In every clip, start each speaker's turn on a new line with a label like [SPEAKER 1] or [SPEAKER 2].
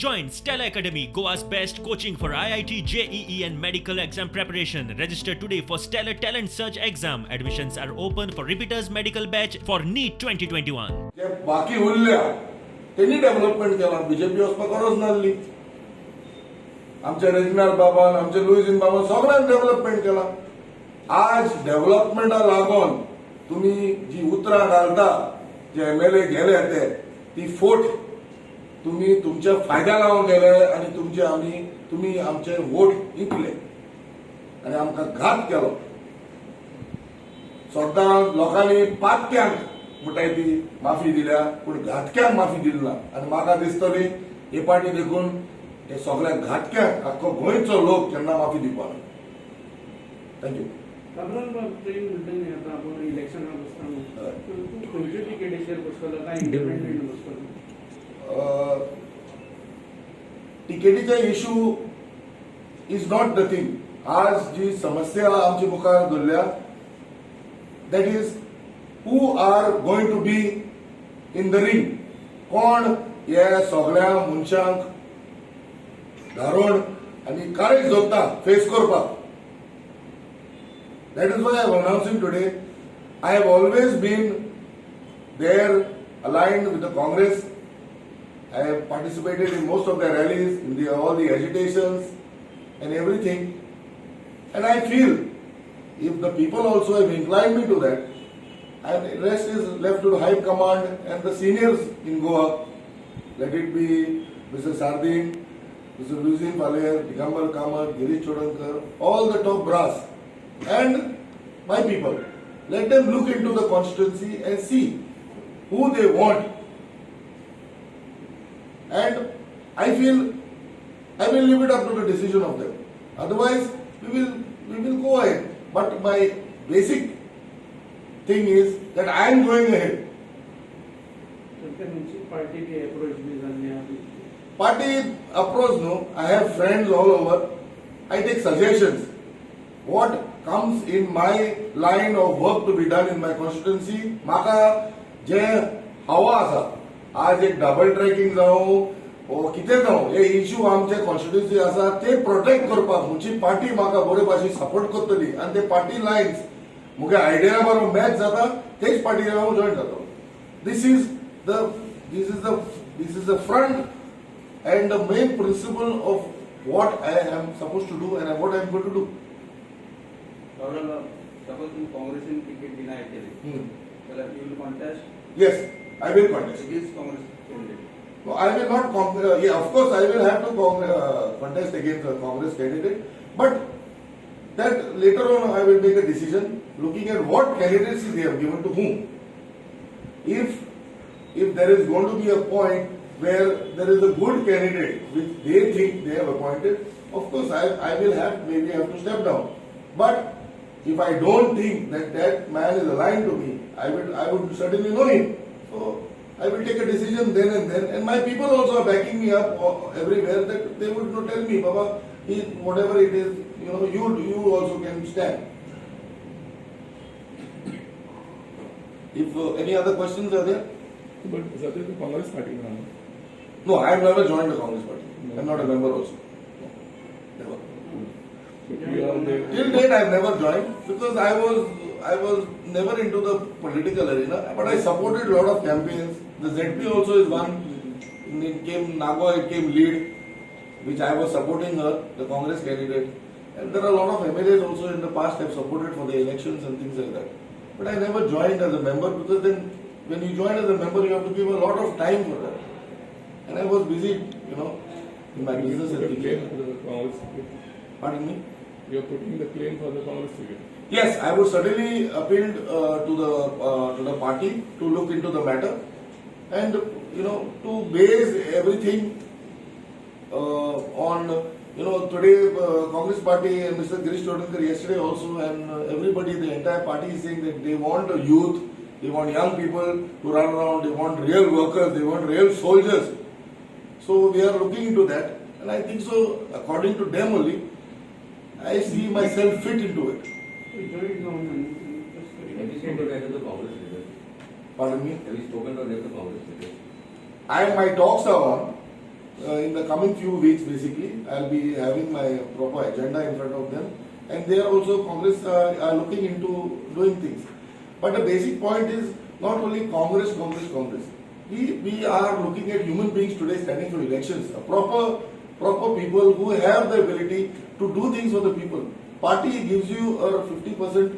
[SPEAKER 1] Join Stellar Academy, Goa's best coaching for IIT, JEE and medical exam preparation. Register today for Stellar Talent Search exam. Admissions are open for repeaters medical batch for NEET 2021.
[SPEAKER 2] जे बाकी उरल्या तेणी development केला. BJP वचपाक गरज नासली. आमच्या रेजिनाल बाबान, आमच्या लुईझीन बाबान सगळ्यांनी डेव्हलपमेंट केला. आज डेव्हलपमेंटा लागून तुमी जी उतरां घालता, जे एमएलए गेले ते ती फोट तुमी तुमच्या फायद्या लावन गेले आनी तुमचे आमी तुमी आमचे वोट जिखले आनी आमकां घात केलो. सद्दां लोकांनी पातक्यांक म्हणटाय ती माफी दिल्या, पूण घातक्यांक माफी दिली ना. आनी म्हाका दिसतली हे पाटी देखून हे सगळ्या घातक्यांक आख्खो गोंयचो लोक केन्ना माफी दिवपा ना. Thank you.
[SPEAKER 3] साधारण प्रेम म्हणटा न्ही, आतां आपूण इलेक्शनाक बसता
[SPEAKER 2] हय.
[SPEAKER 3] म्हणून, तूं खंयचे टिकेटीचेर बसतलो काय independent बसतलो?
[SPEAKER 2] टिकेटीचा issue is not the thing. आज जी समस्या आमच्या मुखार धरल्या, that is who are going to be in the ring. कोण हे सगळ्या मनशांक धारण आनी कारेज दवरता फेस करपाक. That is why I am announcing today. I have always been there, aligned with the Congress. I have participated in most of the rallies, in all the agitations and everything. And I feel if the people also have inclined me to that, and rest is left to the high command and the seniors in Goa. Let it be Mr. Sardin, Mr. Luizinho Faleiro, Digambar Kamat, Girish Chodankar, all the top brass and my people. Let them look into the constituency and see who they want. And I feel I will leave it up to the decision of them. Otherwise, we will go ahead. But my basic thing is that I am going ahead.
[SPEAKER 3] तर ते खंयची party बी approach बी जाल्ली आहा?
[SPEAKER 2] Party approach, no. I have friends all over. I take suggestions. What comes in my line of work to be done in my constituency, म्हाका जे हवा आसा, आज एक डबल ट्रॅकिंग जावं ओ कितें जावं, हे इश्यू आमचे कॉन्स्टिट्युन्सी आसा ते प्रोटेक्ट करपाक खंयची पार्टी म्हाका बरे भाशेन सपोर्ट करतली आनी ते पार्टी लायन्स मुगे आयडिया बरोबर मॅच जाता, तेच पार्टी हांव जॉयन जातलो. This is the front and the main principle of what I am supposed to do and what I am going to do.
[SPEAKER 4] Suppose तुम्ही काँग्रेसीन तिकीट डिनाय केले जाल्यार you will contest?
[SPEAKER 2] Yes, I will contest.
[SPEAKER 4] Against Congress candidate?
[SPEAKER 2] No, I will not. Yeah, of course, I will have to contest against a Congress candidate, but that later on I will make a decision looking at what candidacy they have given to whom. If there is going to be a point where there is a good candidate which they think they have appointed, of course I will have maybe have to step down. But if I don't think that that man is aligned to me, I would certainly know him. So I will take a decision then and then. And my people also are backing me up everywhere, that they would not tell me, "Baba, he, whatever it is, you also can stand." If any other questions are there?
[SPEAKER 5] But Satya, the Congress party now.
[SPEAKER 2] No, I have never joined the Congress party. I am not a member also. No, never.
[SPEAKER 5] But you are the
[SPEAKER 2] Till date, I have never joined because I was never into the political arena. But I supported a lot of campaigns. The ZP also is one. It came Nagoa, it came lead, which I was supporting her, the Congress candidate. And there are a lot of MLAs also in the past have supported for the elections and things like that. But I never joined as a member because then when you join as a member, you have to give a lot of time for that. And I was busy in my business
[SPEAKER 5] put
[SPEAKER 2] and
[SPEAKER 5] a
[SPEAKER 2] things
[SPEAKER 5] claim
[SPEAKER 2] like
[SPEAKER 5] for
[SPEAKER 2] that.
[SPEAKER 5] the Congress ticket.
[SPEAKER 2] Pardon me?
[SPEAKER 5] You are putting the claim for the Congress ticket.
[SPEAKER 2] Yes, I would certainly appeal to the party to look into the matter, and to base everything on today Congress party and Mr. Girish Chodankar yesterday also, and everybody, the entire party is saying that they want the youth, they want young people to run around, they want real workers, they want real soldiers. So we are looking into that, and I think so. According to them only, I see myself fit into it.
[SPEAKER 3] Join जावन
[SPEAKER 6] Have you spoken to any of the Congress leaders?
[SPEAKER 2] Pardon me?
[SPEAKER 6] Have you spoken to any of the Congress leaders?
[SPEAKER 2] My talks are on. In the coming few weeks, basically, I'll be having my proper agenda in front of them, and they are also, Congress are looking into doing things. But the basic point is not only Congress, Congress, Congress. We are looking at human beings today standing for elections, a proper people who have the ability to do things for the people. Party gives you a 50%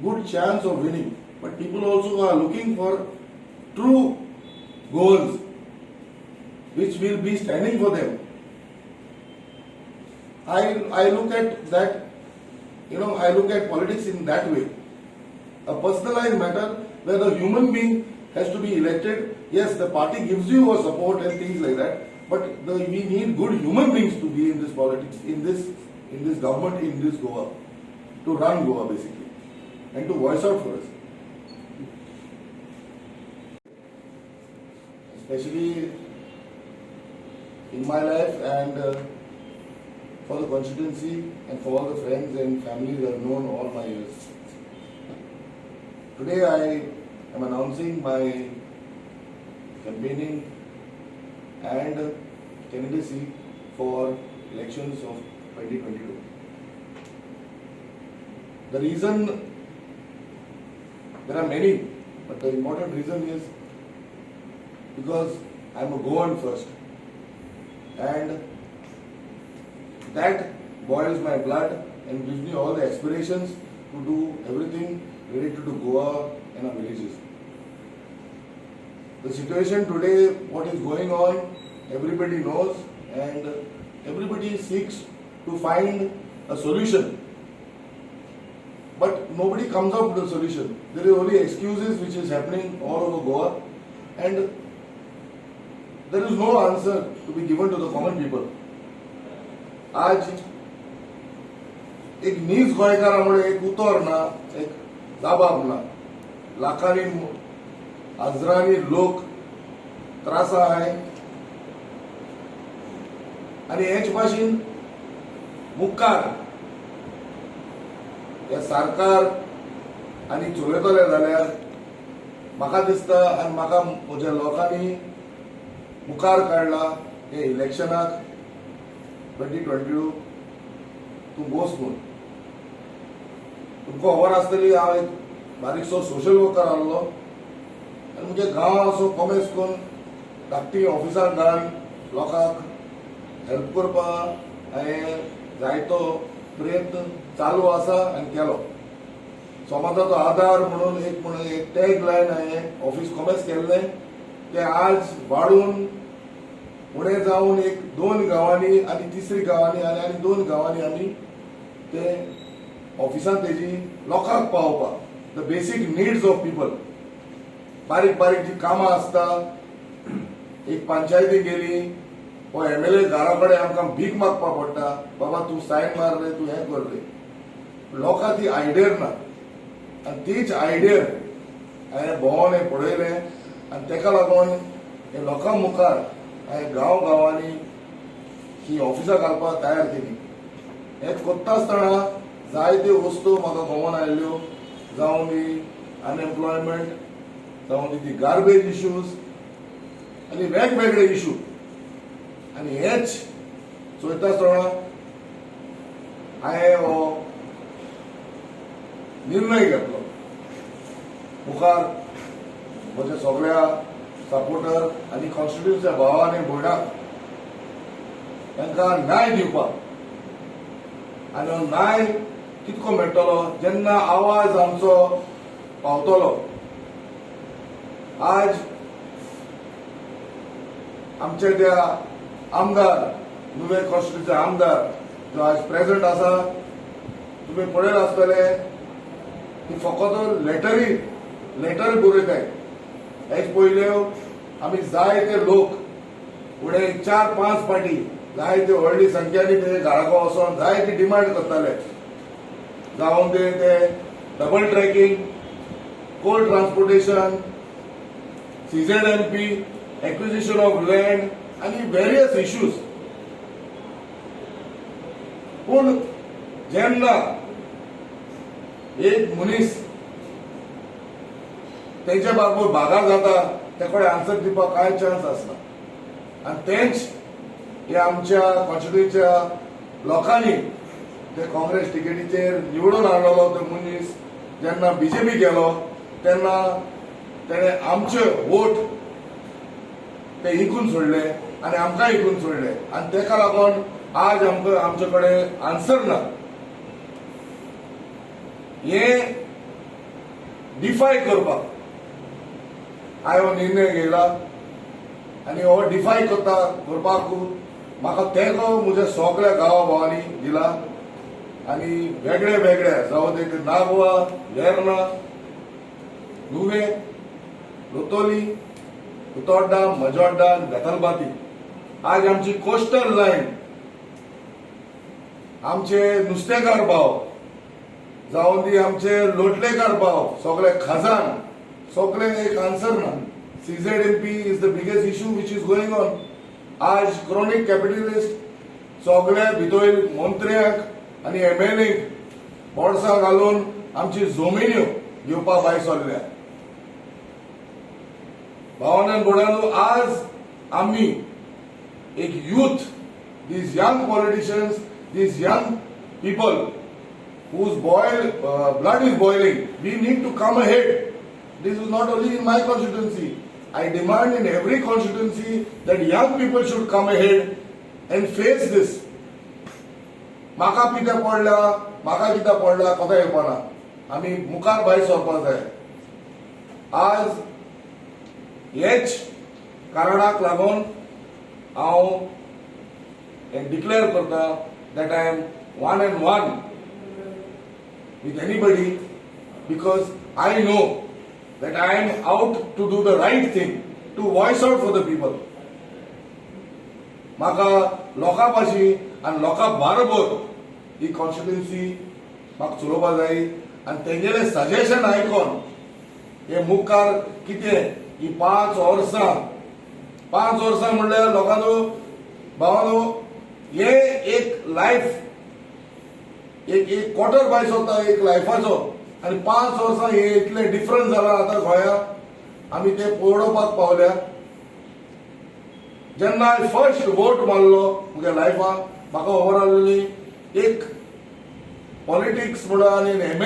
[SPEAKER 2] good chance of winning, but people also are looking for true goals which will be standing for them. I look at that, I look at politics in that way. A personalized matter where the human being has to be elected. Yes, the party gives you a support and things like that, but we need good human beings to be in this politics, in this government, in this Goa, to run Goa basically, and to voice out for us. Especially in my life and for the constituency and for all the friends and families I've known all my years. Today I am announcing my campaigning and candidacy for elections of 2022. The reason, there are many, but the important reason is because I am a Goan first, and that boils my blood and gives me all the aspirations to do everything related to Goa and our villages. The situation today, what is going on, everybody knows, and everybody seeks to find a solution. But nobody comes up with a solution. There is only excuses which is happening all over Goa, and there is no answer to be given to the common people. आज एक नीज गोंयकारा एक उतर ना, एक जबाब ना. लाखांनी, हजरांनी लोक त्रासा आहाय आनी हेच भाशेन मुखार हे सरकार आनी चलयतले जाल्यार म्हाका दिसता आनी म्हाका म्हज्या लोकांनी मुखार काडला हे इलेक्शनाक 2022 तूं बोस म्हूण. तुमकां खबर आसतली, हांव एक बारीकसो सोशल वर्कर आहलो आनी म्हज्या गांवां असो कोमेस करून धाकटी ऑफिसांत घालून लोकांक हेल्प करपाक हांवें जायतो प्रयत्न चालू आसा आनी केलो. समाजाचो आदार म्हणून एक टॅग लायन हांवें ऑफिस कोमेस केल्लें, तें आज वाडून उणें जावन एक दोन गांवांनी आनी तिसरी गांवांनी आनी आनी दोन गांवांनी आमी ते ऑफिसांत तेजी लोकांक पावोवपाक, the basic needs of people, बारीक बारीक जी कामां आसता. एक पंचायती गेली, हो एमएलए घरा कडेन आमकां भीक मागपाक पडटा, बाबा तूं सायन मार रे, तूं हें कर रे. लोकांक ती आयडियर ना आनी तीच आयडियर हांवें भोंवन हें पळयलें आनी तेका लागून हे लोकां मुखार हांवें गांव गांवांनी ही ऑफिसां घालपाक तयार केली. हें करता आसतना जायत्यो वस्तू म्हाका गमोन आयल्यो, जावं दी अनएम्प्लॉयमेंट, जावं दी ती गार्बेज इश्यूज आनी वेगवेगळे इशू. आनी हेच चोयता आसतना हांवें हो निर्णय घेतलो. मुखार म्हज्या सगळ्या सपोर्टर आनी कॉन्स्टिट्युन्सीच्या भावा आनी भयणाक तांकां न्याय दिवपाक. आनी हो न्याय कितको मेळटलो? जेन्ना आवाज आमचो पावतलो. आज आमचे त्या आमदार, नुवें कॉन्स्टिट्युन्सीचे आमदार जो आज प्रेझेंट आसा, तुमी पळयला आसतले की फकत लेटरी लेटर बरयताय. हेच पयल्यो आमी जायते लोक उणे चार पांच पाटी जायते व्हडली संख्यानी ते घराको वचोन जायती डिमांड करताले, जावन ते ते double tracking, coal transportation, CZMP, acquisition of land आनी वेरियस इश्यूज. पूण जेन्ना एक मनीस तेंच्या बारबोर भागार जाता, ते कडेन आन्सर दिवपाक कांय चान्स आसना आनी तेंच हे आमच्या कॉन्स्टिट्युएन्सीच्या लोकांनी ते काँग्रेस तिकेटीचेर निवडून हाडलेलो तो मनीस जेन्ना बीजेपी गेलो तेन्ना तेणें आमचे वोट ते इकून सोडले आनी आमकां इकून सोडले आनी तेका लागून आज आमकां आमचे कडेन आन्सर ना. हे डिफाय करपाक हांवें हो निर्णय घेयला आनी हो डिफाय करता करपाक म्हाका तेंको म्हज्या सगळ्या गांवा भावांनी दिला आनी वेगळे वेगळे जावं ते नागवा, वेर्ना, नुवें, लोतोली, उतोड्डा, मजोड्डा, बेतलबाती. आज आमची कोस्टल लायन, आमचे नुस्तेकार भाव जावं दी, आमचे लोटलेकार भाव, सगळे खाजन, सगळे एक आन्सर ना. CZMP is the biggest issue which is going on. आज क्रोनिक कॅपिटलिस्ट सगळे भितर मंत्र्यांक आनी एमएलएक बोर्सां घालून आमची जमिन्यो घेवपाक भायर सरल्या. भावान भयणांनो, आज आमी एक youth, these young politicians, these young people whose blood is boiling, we need to come ahead. This is not only in my constituency. I demand in every constituency that young people should come ahead and face this. म्हाका कितें पडला, म्हाका कितें पडला कोता येवपाना, आमी मुखार भायर सरपाक जाय. आज हेच कारणाक लागून हांव हें डिक्लेअर करता that I am one and one with anybody, because I know that I am out to do the right thing, to voice out for the people. म्हाका लोकां पाशी आनी लोकां बारोबर ही कॉन्स्टिट्युन्सी म्हाका चलोवपा जाय आनी तेंगेलें सजेशन आयकोन हे मुखार कितें ही 5 वर्सां, 5 वर्सां म्हणल्यार लोकांनो, भावानो, हे एक लायफ, एक एक क्वॉर्टर बाय सोदता एक लायफाचो आनी 5 वर्सां हे इतलें डिफरन्स जाला. आतां गोंया आमी ते पळोवपाक पावल्या. जेन्ना हांवें फर्स्ट वोट मारलो म्हज्या लायफान, म्हाका खबर आसलेली एक पॉलिटिक्स म्हणून आनी एम